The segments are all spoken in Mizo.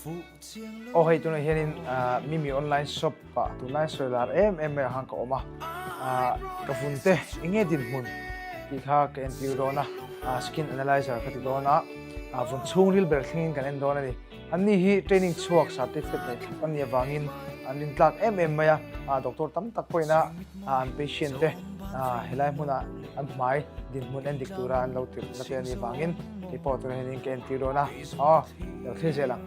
Aw hei tunah hianin Mimi online shop ah tunlai sawi lar em em mai ah khan ka awm a, ka vun te eng nge dinhmun tih kha ka entir dawn a, skin analyzer ka ti dawn a, vun chhungril ber thlengin kan en dawn a ni. Anni hi training chhuak certificate nei thlap an nih avangin an rintlak em em mai a, doctor tam tak pawhin a an patient te helai hmunah an hmai dinhmun en dik tura an lo tirh na te a nih avangin kei pawh tunah hianin ka entir dawn a, aw lo thlir zel ang.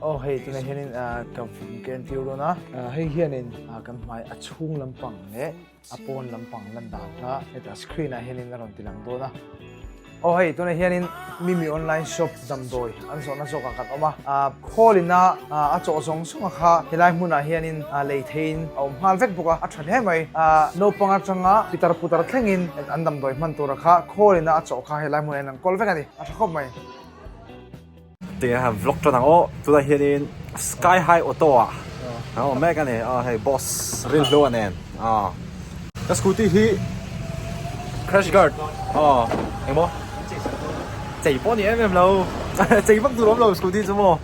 Aw hei tunah hianin ka ka entir dawn a, hei hianin kan hmai a chhung lampang leh a pawn lampang lan dan kha hetah screen ah hianin a rawn ti lang dawn a. Aw hei tunah hianin Mimi online shop damdawi an zawhna zawkah kan awm a, khawl ina a chawh zawng zawng a kha helai hmunah hianin lei theiin a awm nghal vek bawk a, a tha hle mai. Naupang atanga pitar putar thlengin an damdawi hman tura kha khawl ina a chawh kha helai hmunah hian an kawl vek a ni, a tha khawp mai. Tinge han vlog tan ang aw, tunah hianin Sky High Auto ah an awm mek a ni, aw hei boss rilhlu a nen aw ka scooty hi crash guard aw engmaw chei pawh ni em em lo chei vak tur awm lo scooty chu maw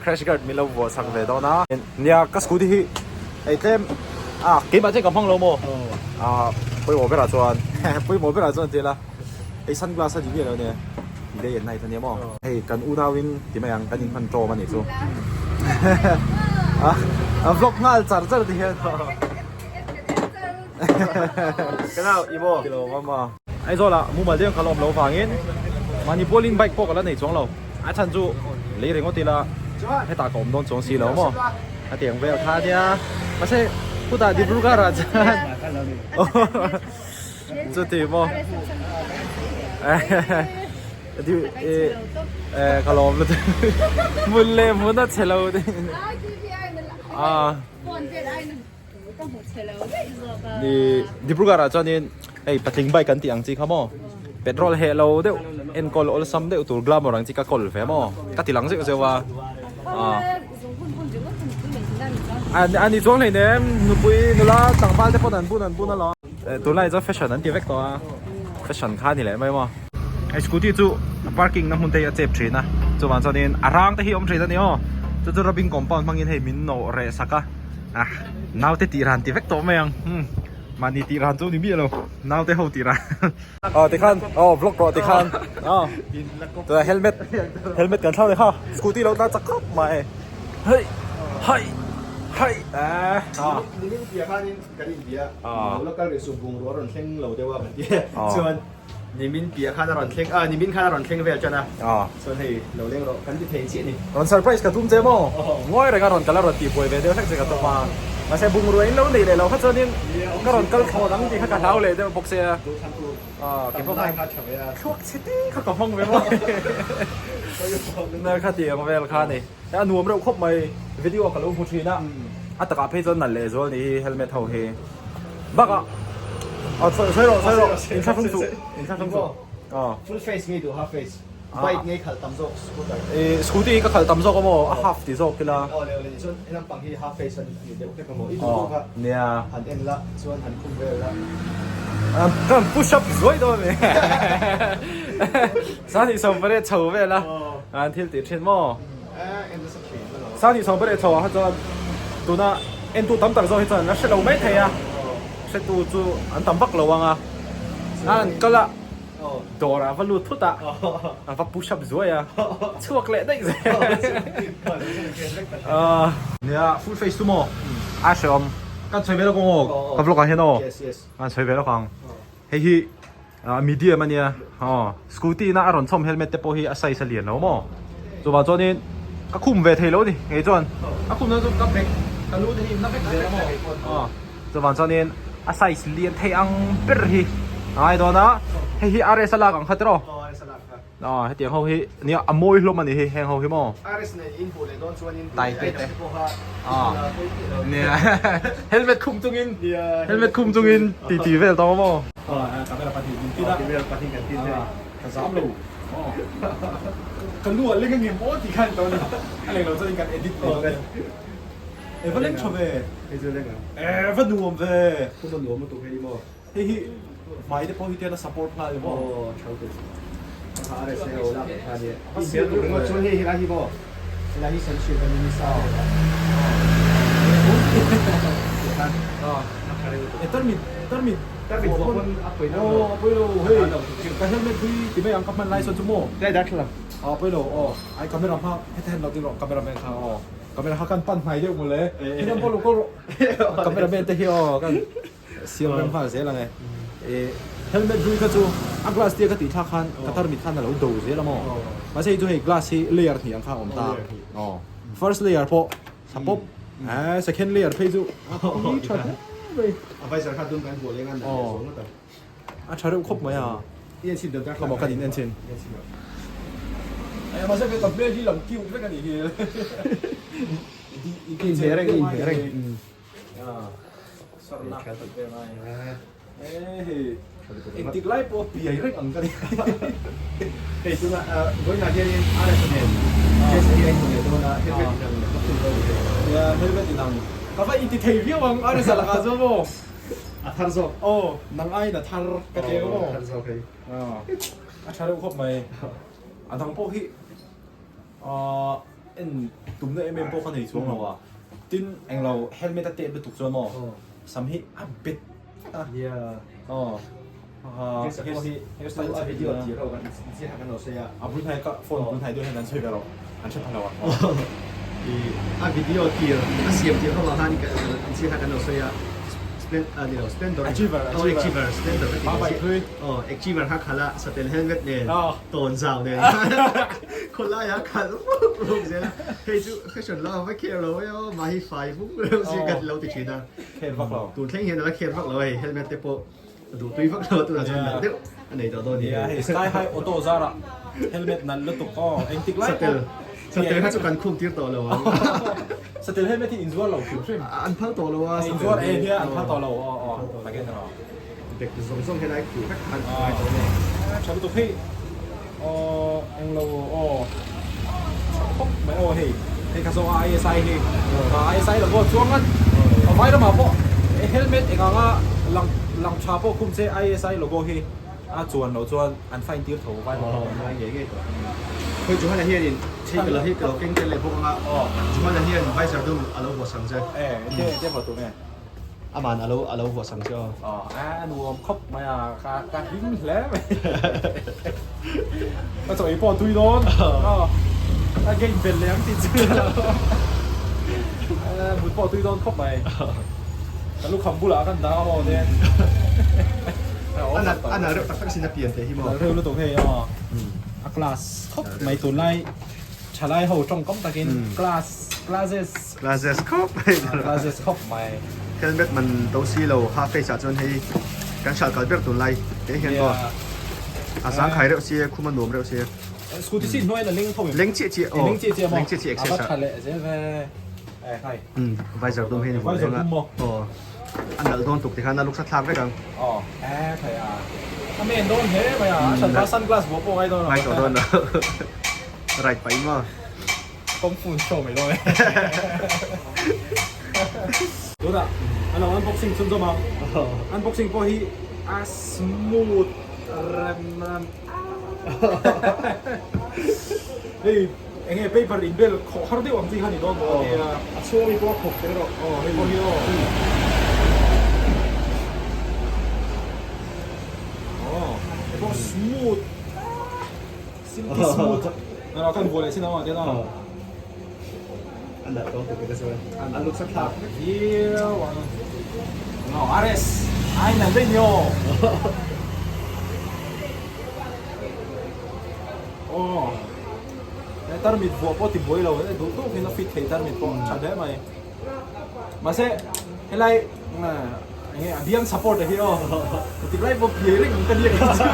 crash guard min lo vuah chak ve dawn a nia ka scooty hi hei tlem ah keimah chuan ka hmang lo maw ah pawimawh berah chuan pawimawh berah chuan ti ila. Hei sunglass a ni miah lo nia, day and night a nia maw? Hei kan unauin ti mai ang kan inhman ṭawm a nih chu. A vlog nghal char char ti hian. Ka nau i maw? Ti lo awm a. Aizawl ah mumal deuh ka la awm lo vangin mahni pualin bike pawh ka la nei chuang lo. A chhan chu lei ringawt ila hetah ka awm dawn chuang si lo maw? A tiang vel kha ania. Mahse khutah Dibrugarh ah chuan Chuti maw? Ka lawm lutuk. Hmun leh hmun a chhe lo ding. Ni Dibrugarh ah chuanin hei patling bike kan tih ang chi kha maw? Petrol heh lo deuh enkawl awlsam deuh tur glamour ang chi ka kawl ve maw? Ka ti lang zeuh zeuh a. A ni chuang hleinem nupui nula tlangval te pawn an bun an bun alawm. Tunlai chuan fashion an ti vek tawh a, fashion kha a ni leh mai maw. Hei scooty chu a parking na hmun te hi a chep thin a, chuvang chuanin a rang te hi a awm thin a ni aw, chu chu rubbing compound hmangin hei min nawh reh sak a, ah naute tih ran ti vek tawh mai ang, umm mahni tih ran chu ni miah lo, naute ho tih ran. Aw tikhan aw vlog rawh tikhan aw tunah helmet helmet kan thlau leh kha scooty lo tlan chak khawp mai hei hei hei eh ah. Nimin piah khanin kan inbia a lo la kal rih suh bungrua a rawn thleng lo deuh a kan ti chuan nimin piah khan a rawn thleng ah nimin khan a rawn thleng vel tan a chuan hei lo leng rawh kan ti thei chiah a ni. Rawn surprise ka tum che maw? Ngawi reng a rawn kal a rawn tihbuai ve deuh hlek che ka tum a mahse bungrua in lo neih leh lo kha chuanin ka rawn kal thlawt ang tih kha ka hlau leh deuh bawk sia kei pawh khan thluak chhe te kha ka hmang ve maw na kha tih ang vel kha a ni. A nuam reuh khawp mai, video ka lo hmu thin a, a takah phei chuan nalh leh zual ni hi helmet ho hi. Bakah aw sawi rawh sawi rawh inthlahrung suh inthlahrung suh aw. Full face ngei duh half face bike ngei khalh tam zawk scooter. I scooty hi ka khalh tam zawk a maw a half ti zawk ila. Aw le aw le chuan he lampang hi half face a ni deuh hlek a maw i duh duh kha nia han en la chuan han khum vel la. Ka han push up zuai dawn a ni. Sani sawmpariat chho vel a. An thil tih thin maw? Sani sawmpariat chho ah kha chuan tuna entu tam tak zawk hi chuan an la hre lo mai thei a, hretu chu an tam vak lo ang a, an kal a dawr ah va lut thut a, an va push up zuai a, chhuak leh daih zel. Nia full face chu maw a hrehawm kan sawi ve lawk ang aw ka vlog ah hian aw kan sawi ve lawk ang hei hi. Ah medium a nia aw scooty na a rawn chhawm helmet te pawh hi a size a lian lo maw chuvang chuanin ka khum ve thei lo a ni ngei chuan a khum na chu ka bag ka lu te hi na vek zel a maw aw chuvang chuanin a size lian thei ang ber hi a ngai dawn a hei hi RS a lak ang kha tiraw aw hetiang ho hi nia a mawi hlawm a ni hi heng ho hi maw tai te te aw nia helmet khum chungin helmet khum chungin ti ti vel tawh maw. Camera pahnih min tin a, camera pahnih kan tin hei. Ka zam lo. Ka lu a leng a ngem aw tih khan tawh a ni. A leng lo chuan kan edit mai dawn e. E va leng tha ve. Hei chu leng ang. E va nuam ve. Khum a nuam lutuk hei maw. Hei hi hmai te pawh hi tian a support nghal maw. Aw tha lutuk. RSA ho lak leh kha ania. I hmel tur ringawt chuan hei helai hi maw helai hi sunshade a ni nisa a khan a tha reuh lutuk. Tarmit tarmit tarmit vuah pawn a pawi lo aw a pawi lo hei ka helmet hlui ti mai ang ka hman lai sawn chu maw tlai darthlalang a pawi lo aw ai camera hma heta hian lo ding rawh camera man kha aw camera kha kan pan hnai deuh mawle hian pawh lo kawl rawh camera man te hi aw kan Siam rem nghal zel ang e. E helmet hlui kha chu a glass tia ka tih thlak khan ka tarmit khan a lo do zel a maw. Mahse hei chu hei glass hi layer hnih ang kha a awm ta. Aw first layer pawh thla pawp eh second layer phei chu a pui tha hle mai. A visor kha dum kan buah leng a nalh leh zawng ngawt ang. A tha reuh khawp mai a. I en chhin deuh dark Khawmaw kan in en chhin. Aya mahse ka hmel hi lang cute vek a nih hi. I inhmeh reng i inhmeh reng. Engtik lai pawh piai reng ang ka ni. Hei tuna vawiinah hianin RS nen JCB a inhmu leh dawn a, helmet inang leh ka khum dawn ni hei. Nia helmet inang. Ka va inti thei viau ang RS a lakah chuan maw. A thar zawk. Aw nang aiin a thar ka ti ang maw. A thar zawk hei. A tha reuh khawp mai. A dang pawh hi En tumna em em pawh ka nei chuang lo a, tin englo helmet a tep lutuk chuan maw sam hi a bet vek a. Aw hairstyle a video tir ho kan zir kha kan lo sawi a. A bul hnai ka phone bul hnai deuh hian an sawi ve lo, an hre pha lo a. A video tir a siam tir ho ah khan zir kha kan lo sawi a. Splendor Achiever Achiever Splendor ka ti ve si. Aw Achiever kha khalh a satel helmet nen tawn zau nen khawlai ah khalh vuk vuk zel a hei chu fashion lam a va kher lo e aw mahhi fai vung reuh si ka ti lo ti thin a kher vak lo tun thleng hian a la kher vak lo hei helmet te pawh a duh tui vak lo a tunah chuan nalh deuh a nei tawh dawn nia hei sky high auto zarah helmet nalh lutuk aw engtik lai pawh satel kha chu kan khum tir tawh lo ang satel helmet hi inzuar lo hrim hrim an phal tawh lo a inzuar e nia an phal tawh lo aw aw takin erawh Bag zawng zawng helai khuh vek khan a ngai tawh a ni. Tha lutuk hei aw englo aw tha khawp mai aw hei hei kha zawng a ISI hi ISI lo pawh chuang ngat a vai lamah pawh helmet eng anga lang lang tha pawh khum che ISI logo hi a chuan loh chuan an fine tir tho vai lamah pawh ngai ngei ngei tawh hei Johana hianin thei ka lo hi ka lo keng tel leh bawk anga Johana hian visor dum a lo vuah sang che e enge enge vuah tur nge Aman a lo a lo vuah sang che aw. Aw a nuam khawp mai a ka ka hlim hle mai. Ka chaw ei pawh a tui dawn. Aw a game belh leh ang tih chu. Mut pawh a tui dawn khawp mai. Ka lukham bulah khan dah a maw nen. A nalh a nalh reuh tak tak sin a pian thei hi maw. Nalh reuh lutuk hei aw. A class khawp mai tunlai thalai ho tawngkam takin class classes. Classes khawp mai Classes khawp mai. Helmet man to si lo half face ah chuan hei kan hral kal ber tunlai te hian maw a zang khai reuh sia khum a nuam reuh sia. Scooty seat hnuaiin a leng tho em? Leng chiah chiah aw. Leng chiah chiah maw? Leng chiah chiah A va tha leh zel ve. Eh hai. Visor dum hi ni Visor dum maw? Aw. A nalh dawn tuk tikhan a luk sa thlak vek ang. Aw eh thei a. A men dawn hle mai a. A hran sunglass vuah pawh ngai dawn lo. Ngai tawh dawn lo. Right paih maw? Kawng phun show mai dawn e. Tunah an lo unboxing chhunzawm ang. Unboxing pawh hi a smooth rem rem. Hei enge paper in bel khawh har deuh ang chi kha ni dawn maw tia. A chhung ami pawh a khawk tel rawh. Aw hei pawh hi aw. Aw hei pawh smooth. Silky smooth. Nana kan vuah leh sin ang a tiang a. A nalh tawk tuk te chuan. A luk sa thlak vek. Viau ang. No RS. Ai nalh daih ni aw. Aw. He tarmit vuah pawh ti buai lo e duh tawk in a fit thei tarmit pawh tha hle mai. Mahse helai enge a biang support a hi aw. Tik lai pawh piai reng ang ka nia kei chu.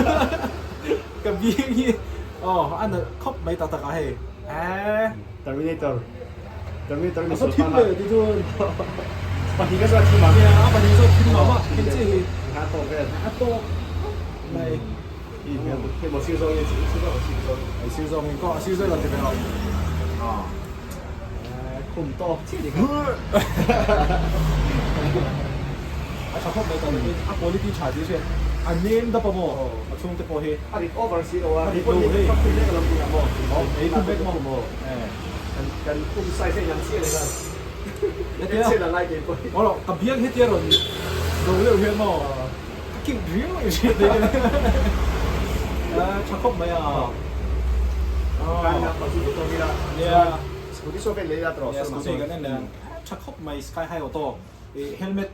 Ka biang hi aw a nalh khawp mai tak tak a hei eh. Terminator Terminator mi A thim le ti chuan. Pahnih ka chu a thim a. Nia a pahnih chu a thim mah mah thim chiah hi. A tawk vel. A tawk mai. I hmel hei maw sir zawng in sir zawng sir zawng. Ai sir zawng in ko a sir zawng lo ti ve lo. Ah. Khum tawk chiah ni kha. A tha khawp mai tak in a quality tha tih hriat. A nem dap a maw? A chhungte pawh hi. A rit over si lo a. A rit lo hei. Ka khum vek a lo tih ang maw? Aw, ei khum vek maw? Kan kan khum size a inang chiah leh khan. Hetia. Enchel a ngai kei pawh hi. Aw lo, ka biang hetia rawn do deuh hian maw? Ka kilh riau in hriat thei ka ni. Tha khawp mai a. Kan nga pawh chu duh tawk ila. Nia. Scooty saw vel leh ila tawh. Nia, scooty kan en leh ang. Tha khawp mai Sky High Auto. Helmet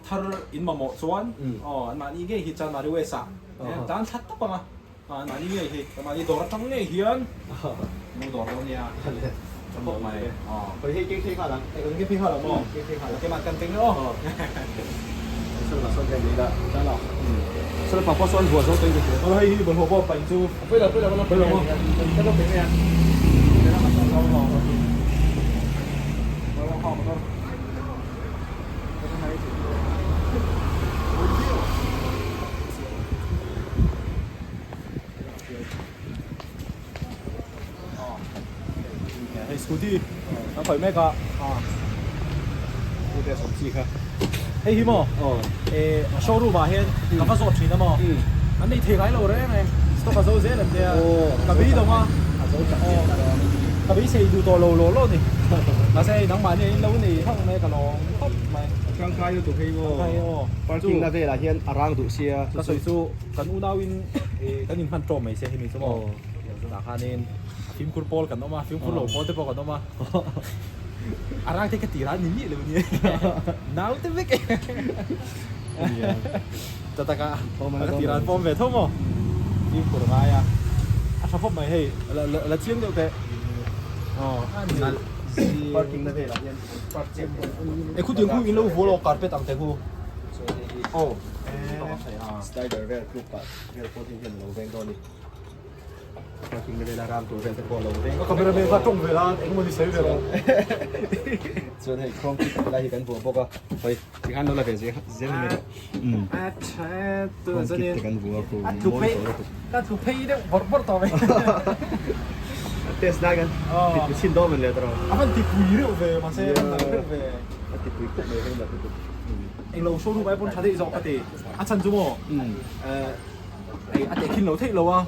thar in mamawh chuan aw an mahni ngei hi Chanmari West ah tan thla tawp ang a, an mahni ngei hi an mahni dawr atang ngei hian an lo dawr dawn nia tha khawp mai aw. Khawi hei keng phei nghal ang. Kan keng phei nghal ang maw? Keng phei nghal ang. Keimah kan keng emaw? Sawn lah sawn keng ila. Chuan lo. Sawn pang pawh sawn vuah zo tawh in ka hria. Aw hei hi bawlhhlawh pawh paih chu. Pawi lo pawi lo pawi lo maw? Kan lo keng mai a. Hei scooty an khawih mek a hei hi maw showroom ah hian ka va zawt thin a maw an nei thei ngai lo reng reng stock a zo zel an tia ka beidawng a ka beisei duh tawh lo law law ni mahse hei nangmah nia in lo nei hauh mai ka lawm khawp mai tangkai lutuk hei maw tangkai aw parking na velah hian a rang duh sia ka sawi chu kan unau in kan in hman tawm mai se hemi chu maw tunah khanin a fimkhur pawl kan awm a fimkhur lo pawl te pawh kan awm a a rang te ka tirah a ni miah lo nia nau te vek Ta taka ka ti ran pawm ve tho maw? Fimkhur ngai a, a tha khawp mai hei, la chiang deuh teh. Aw, nalh zing. Parking na velah hian park chiah pawh. E khutiang khu in lo vual aw carpet ang te khu. Aw, slider vel tluk pah vel pawh hi hian a lo veng dawn a ni. Parking na vela ram tur vel te pawh a lo veng. Ka camera man kha tawng ve la, engemaw ni sawi ve rawh. Chuan hei chrome kit lai hi kan vuah bawk a, hawi. Tikhan lo la ve zel zel ni mai. A tha tu chuanin te kan vua khu a tlu phei ka tlu phei deuh bawrh bawrh tawh mai. A test lai kan ti pui chhin dawn le tawh. A van ti pui reuh ve mahse a van dang reuh ve. A ti pui khawp mai heng dah lutuk. Englo showroom ai pawn tha daih zawk ka ti. A chhan chu maw a tehkhin lo theih lo a.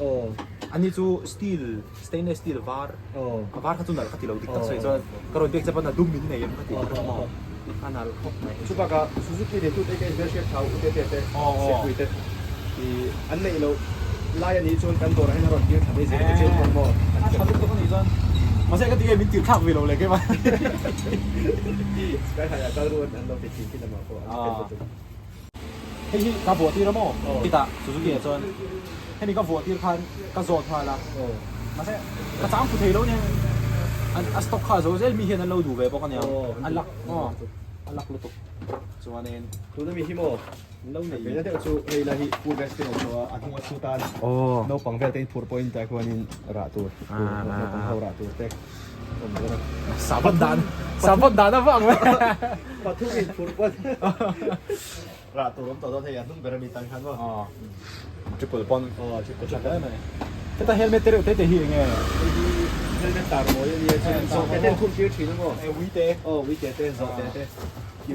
Ani chu steel stainless steel var a var kha chu nalh ka ti lo dik tak sawi chuan ka rawn biak che pawn a dum min nei em ka ti maw a nalh khawp mai. Chubakah Suzuki nei tute ka inhmel hriat thau ute te te Sepui te i an neih loh lai a nih chuan kan dawrah hian a rawn tir thla mai zel te chian pawn maw a tha lutuk a nih chuan mahse ka ti nge min tir thlak ve lo le keimah Sky High ah kal ru an lo ti thin khi lamah pawh an fel lutuk. Hei hi ka vuah tir a maw? Titah Suzuki ah chuan hemi ka vuah tir khan ka zawt nghal a, mahse ka chang fu thei lo nia, a stock kha a zo zel mi hian an lo duh ve bawk ania, a lak aw a lak lutuk chuanin. Tuna mi hi maw lo nei ve na deuh chu hei la hi full vest te awm lo a, a hnung a chhut tan naupang vel te in phur pawhin tah khuanin rah tur naupang ho rah tur te. Sabat dan sabat dan a vang mai. Pathum in phur pawn rah tur awm tawh dawn hei a hnung ber ami tan khan maw. Triple pawn. Aw triple tha hle mai. Heta helmet te reuh te te hi enge? Hei hi helmet tar mawi a nia chuan zawhte ten khum tir thin a maw? E uite. Aw uite te zawhte te.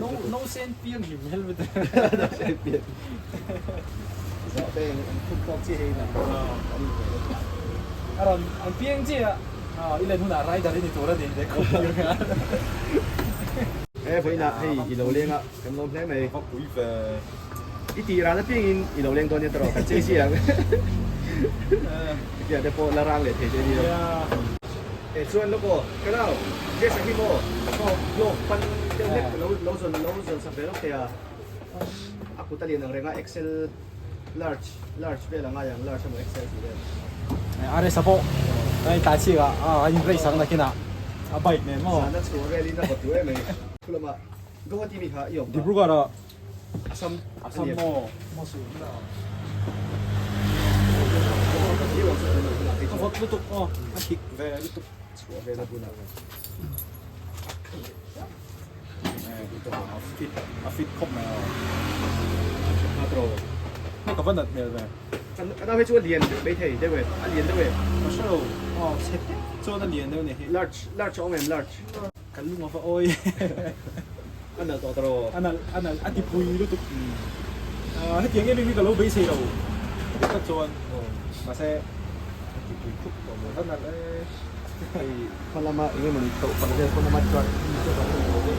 No no sen pian hrim helmet. No sen pian. Zawhte in an khum tawk chi hei na. A rawn an piang chiah. I len hunah rider i ni tur a ni leh khawp tir nghal. He vawiinah hei i lo leng a, kan lawm hle mai. Va pui ve. I tih ran apiangin i lo leng dawn nia tawrh kan chei si ang. Hetiang te pawh la rang leh thei te nia. E chuan lawk aw, ka nau, dress a hi maw? Glove pan deuh hlek lo lo zawn lo zawn sak ve lawk thei a. A kut a lian ang reng a, XL. Large large vel a ngai ang large emaw XL tih vel. RS a pawh a in tlai chik a a in race ang nakin ah a bike nen maw. Zan a chhuah vel in a vawt duh em mai. Thu lamah Guwahati mi kha i awm ta. Dibrugarh ah Assam Assam maw. A vawt lutuk aw a hik ve lutuk. Chhuah vel a bunah. A fit a fit khawp mai aw. Hei ka va nat hmel ve. Ka nau hi chu a lian mai thei deuh e, a lian deuh e. Ka hre lo, aw chhe tek chuan a lian deuh ni hi. Large, large a awm em large? Ka lung a va awi. A nalh tawh tawh. A nalh, a nalh, a ti pui lutuk. Hetiang em em hi ka lo beisei lo dik tak chuan mahse ti pui khup tawh maw hlan nalh e. Hei khaw lama eng emawni toh palh vel pawn lama truck te kan hmu tawh ve.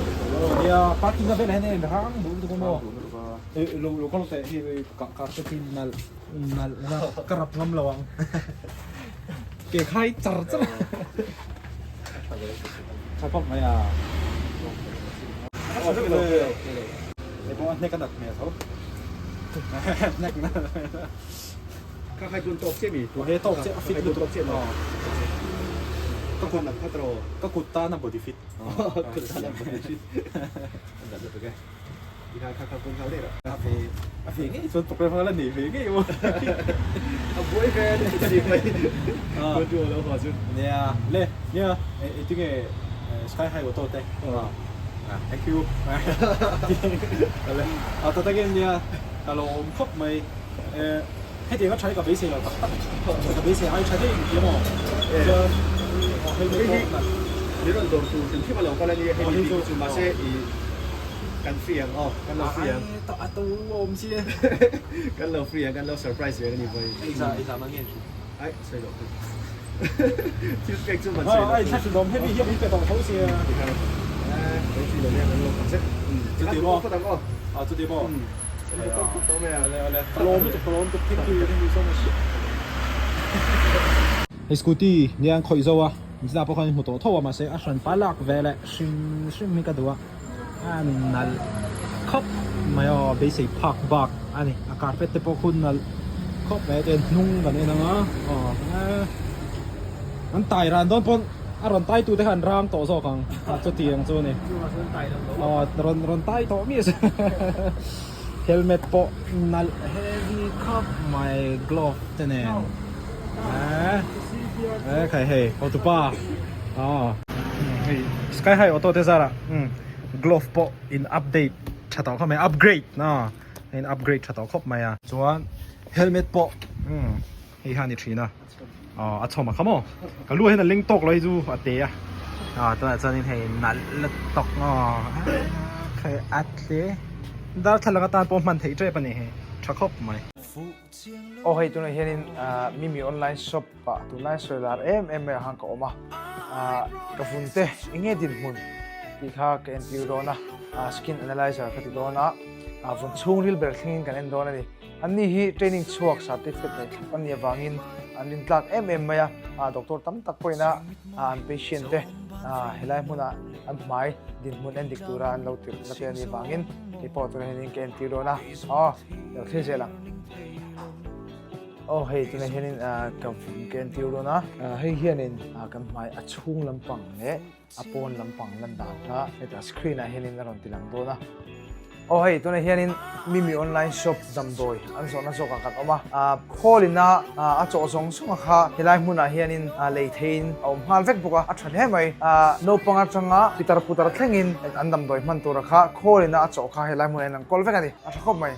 Nia parking na velah hian en rang duh lutuk a maw. Lo lo kal teh hi ka carpet hi nalh nalh ka rap ngam lo ang. Ke khai char char. Tha khawp mai a. Hei pawh a hnek a nat hmel tho. Hnek nat hmel. Kha khai tun tawk chiah mi? He tawk chiah a fit lutuk. Ka kut nat khat rawh. Ka kut tan a body fit. Kut tan a body fit. A nat lutuk e. I kha kha kun nghal daih rawh. A ve a ve ngei chuan programme kha la nei ve ngei maw. A buai ve a ni ka ni mai. Kun chu alo haw chu. Nia le nia e tinge sky high auto te. Thank you. A ta takin nia ka lawm khawp mai. Hetiang a tha hi ka beisei lo tak tak. Ka beisei ai tha daih ni emaw. Chuan hei hi pawh mi rawn dawr tur hrim hrim a lo kal a nia hei ni bik chu mahse i kan free ang aw kan lo free ang. A to awm si e. Kan lo free ang kan lo surprise ve a ni pawh hi. Ei za ei za man nge ni. Ai sawi loh chu. Thil pek chu man sawi loh. Ai thla hrilh awm hemi hian min pe tawh tho sia. Beisei lo hian kan lo khat zet. Chuti maw? A chuti maw? Ka lawm lutuk ka lawm lutuk thank you thank you so much. Hei scooty nia an khawih zo a zah pawh khan in hmu tawh tho a mahse a hran pa lak ve leh hrim hrim hi ka duh a a nalh khawp mai aw beisei phak bak a ni a carpet te pawh khu nalh khawp mai a chuan hnung kan en ang a aw an tai ran dawn pawn a rawn tai tu te kha an rang tawh zawk ang a chutiang chu a ni aw rawn rawn tai tawh miah se helmet pawh nalh heavy khawp mai glove te nen eh eh khai hei hotupa aw hei sky high auto te zarah glove pawh in update tha tawh khawp mai upgrade a in upgrade tha tawh khawp mai a chuan helmet pawh hei hian a ni thin a. Aw a chhawm a kha maw ka lu ah hian a leng tawk lo hi chu a te a aw tunah chuanin hei nalh la tawk aw hei a tle darthlalang atan pawh hman theih tep a ni hei tha khawp mai. Aw hei tunah hianin Mimi online shop ah tunlai sawi lar em em mai ah khan ka awm a ka vun te enge dinhmun tih kha ka entir dawn a skin analyzer ka ti dawn a vun chhungril ber thlengin kan en dawn a ni. Anni hi training chhuak certificate nei thlap an nih avangin an rintlak em em mai a, doctor tam tak pawhin a an patient te helai hmuna an hmai dinhmun en dik tura an lo tirh na te a nih avangin kei pawh tunah hianin ka entir dawn a, aw lo thlir zel ang. Aw hei tunah hianin ka ka entir dawn a, hei hianin kan hmai a chhung lampang leh a pawn lampang lan dan kha hetah screen ah hianin a rawn ti lang dawn a. Aw hei tunah hianin Mimi online shop damdawi an zawhna zawkah kan awm a, ah call ina a chawh zawng zawng a kha helai hmunah hianin lei theiin a awm nghal vek bawk a, a tha hle mai. Ah naupang atanga pitar putar thlengin an damdawi hman tura kha call ina a chawh kha helai hmunah hian an kawl vek a ni, a tha khawp mai.